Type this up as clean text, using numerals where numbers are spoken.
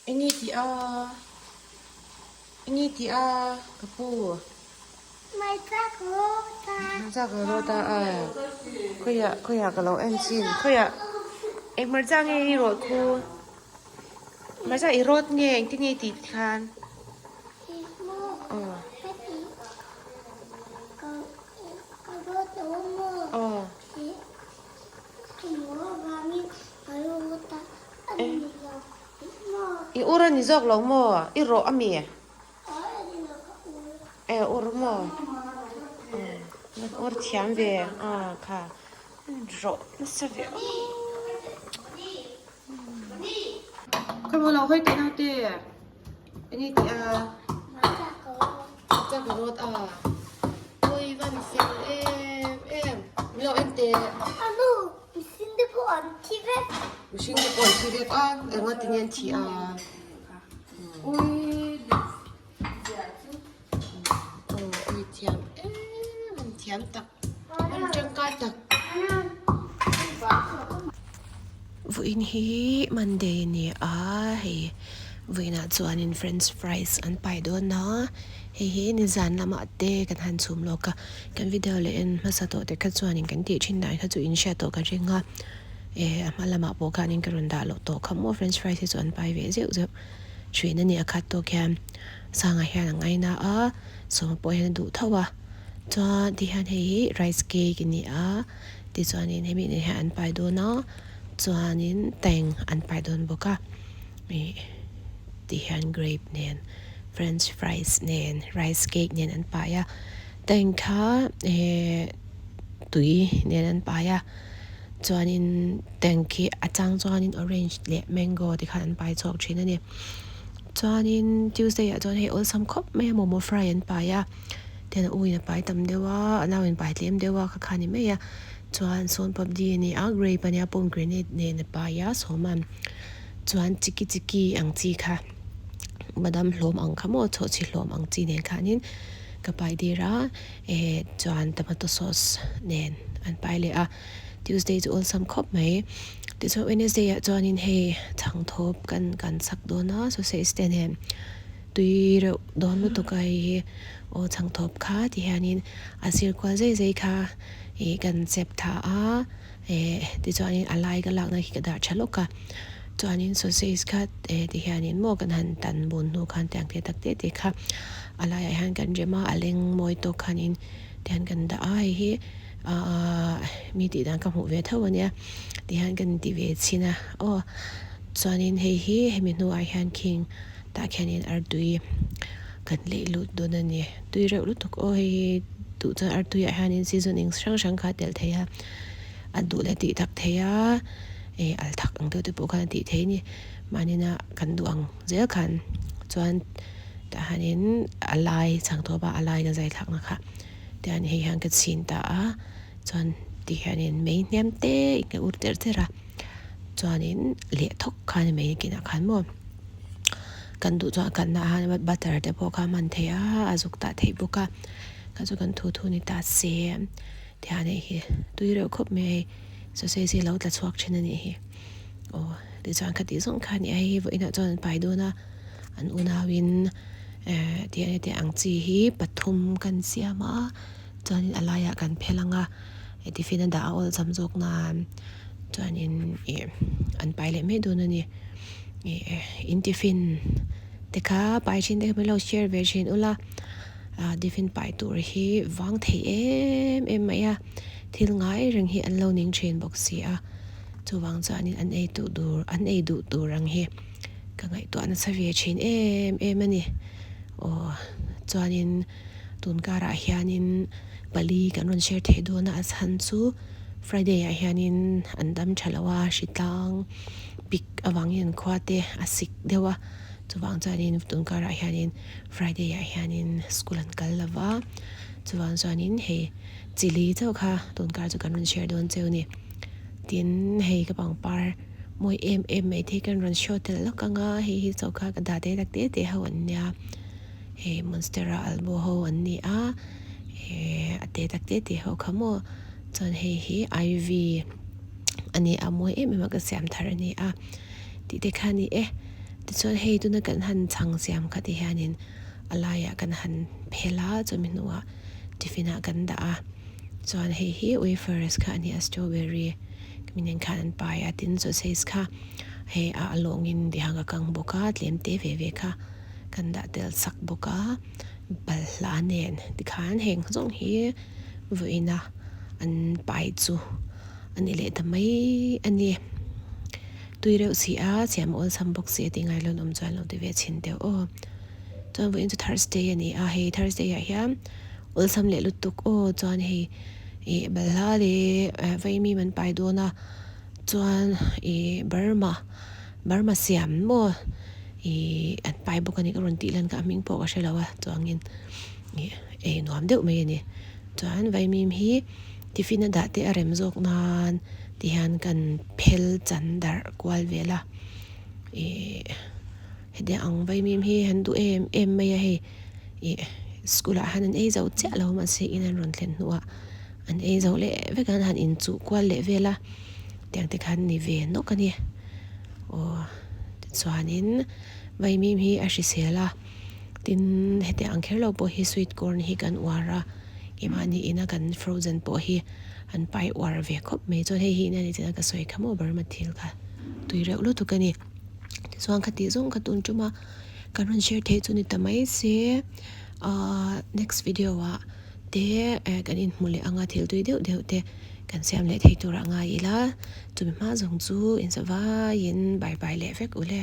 Enge tih a? Enge tih a ka pu? Hmarcha ka rawt a a khawiah khawiah ka lo en chin khawiah eng hmarcha nge i rawt khu hmarcha i rawt nge engtin nge i tih khan aw aw. I ur a ni zawk lo maw? I rawh a mi? E ur maw? Kan ur thiam ve a kha rawh nasa ve aw. Khaw lo hawi teh naute enge tih a? Chak a rawt a. Ui van fel em em. Min lo en teh. Mihring te pawh an thi vek. Mihring te pawh an thi vek a, enga tinge an thi a? Ui zia chu. Aw ui thiam em an thiam tak an tangkai tak. Vawiin hi Monday a ni a, hei vawiinah chuanin french fries an pai dawn a, hei hi nizan lamah te kan han chhum lawk a. Kan video leh en hmasa tawh te kha chuanin kan tih thin dan kha chu in hriat tawh ka ring a, eh a hma lamah pawh khanin ka rawn dah loh tawh kha maw french fries hi chu an pai ve zeuh zeuh thin a ni a khat tawk hian sangah hian a ngaina a sawma pawh hian a duh tho a chuan ti hian hei hi rice cake a ni a tichuanin hemi nen hian an pai dawn a chuanin tang an pai dawn bawk a ih ti hian grape nen french fries nen rice cake nen an pai a. Tank kha eh tui nen an pai a chuanin tank hi a chang chuanin orange leh mango te khan an pai chhuak thin a ni chuanin tuesday ah chuan hei awlsam khawp mai a momo fry an pai a tian a u in a pai tam deuh a a nau in pai tlem deuh a kha kha a ni mai a chuan sawn papdi a ni a grape a nia pomegranate nen a pai a sawman chuan chiki chiki ang chi kha badam hlawm ang kha maw chhawhchhi hlawm ang chi nen khanin. Ka pai dir a, eh chuan tomato sauce nen an pai leh a, Tuesday chu awlsam khawp mai. Tichuan Wednesday ah chuanin hei chhang thawp kan kan sak dawn a sausage te nen tui reuh dawn lutuk a hei hi aw chhang thawp kha ti hianin a sir kual zai zai kha ih kan chep tha a. Eh tichuanin a lai ka lakna khi ka dah tha lawk a chuanin sausage kha eh ti hianin maw kan han tan bun hnu khan tiang te tak te te kha a laiah hian kan rem a a leng mawi tawk khanin tihian kan dah a hei hi ahh mi tih dan ka hmuh ve tho ania tihian kan ti ve chhin a aw chuanin hei hi hemi hnuah hian khing tah khianin artui kan leh lut dawn a ni tui reuh lutuk aw hei hi duh chuan artui ah hianin seasoning hrang hrang kha a telh theih a a duh leh tih tak theih a eh al thak ang deuh te pawh khan a tih theih a ni mahni na kan duh ang zel khan chuan tah hianin a lai chhang tawp a a lai ka zai thlakna kha tihian hei hian ka chhin ta a chuan ti hianin mei hniam te in ka ur cherh cherh a chuanin leh thawk khan mei kinah khan maw. Kan duh chuan a kalna ah hian butter te pawh kha a hman theih a a zuk tah theih bawk a kha chu kan thu thu ni ta se tihian hei hi tui reuh khawp mai a hei sausage hi a lo tla chhuak thin a nih hi aw tichuan khatih zawng kha a ni a hei hi vawiinah chuan an pai dawn a an unauin eh tihian hetiang ang chi hi pathum kan siam a chuanin a laiah kan phel ang a tiffin a dah a awlsam zawk nan chuanin ih an pai leh mai dawn a ni. Ih in tiffin te kha pai thin te kha min lo share ve thin ula ah tiffin pai tur hi vang thei em em mai a thil ngai reng hi an lo ning thin bawk si a chuvang chuanin an ei duh tur an ei duh tur ang hi ka ngaihtuah nasa ve thin em em a ni aw chuanin tun karah hianin pali kan rawn share theih dawn a a chhan chu Friday ah hianin an dam tha lo a hritlang. Pik avangin an khua te a sik deuh a chuvang chuanin tun karah hianin Friday ah hianin school an kal lo va chuvang chuanin hei chili chauh kha tun kar chu kan rawn share dawn cheu a ni tin hei ka pangpar mawi em em mai te hi kan rawn show tel lawk ang a hei hi chauh kha ka dah te tak te te ho an nia hei monstera albo ho an ni a eh a te tak te te ho kha maw chuan hei hi ivy. A ni a mawi em em a ka siam thar a ni a tih te kha a ni e. Tichuan hei tuna kan han chhang siam kha ti hianin a laiah kan han phel a chumi hnuah tiffin ah kan dah a chuan hei hi wafers kha a ni a strawberry khami nen khan an pai a tin sausage kha hei a lawngin tihang a kang bawk a tlem te ve ve kha kan dah tel sak bawk a balhla nen tikhan heng zawng hi vawiin a an pai chu a ni leh ta mai a ni. Tui reuh si a, siam awlsam bawk si a tih ngai lawn awm chuan lo ti ve chhin deuh aw. Chuan vawiin chu Thursday a ni a, hei Thursday ah hian awlsam leh lutuk aw chuan hei ih balhla leh vaimim an pai dawn a, chuan ih Burma Burma siam maw ih an pai bawk a ni ka rawn tih lan kha a hming pawh ka hre lo a chuangin ih ei nuam deuh mai a ni. Chuan vaimim hi tiffin a dah te a rem zawk nan ti hian kan phel chan darh kual vel a ih hetiang ang vaimim hi an duh em em mai a hei ih school ah hian an ei zo chiah lo mahse in an rawn thlen hnuah an ei zo leh vek a an han inchuh kual leh vel a tiang te khan ni ve nawk a ni aw tichuanin vaimim hi a hrisel a tin hetiang ang kher lo pawh hi sweet corn hi kan uar a keimahni ina kan frozen pawh hi. An pai uar ve khawp mai chuan hei hi ina ni chena ka sawi kha maw Burma thil kha tui reuh lutuk a ni. Tichuan kha tih zawng kha tun tum a kan rawn share theih chu ni ta mai se ahh next video ah te eh kan inhmu leh anga thil tui deuh deuh te kan siam leh thei tur a ngai ila chumi hma zawng chu inzavaiin bye bye leh vek u le.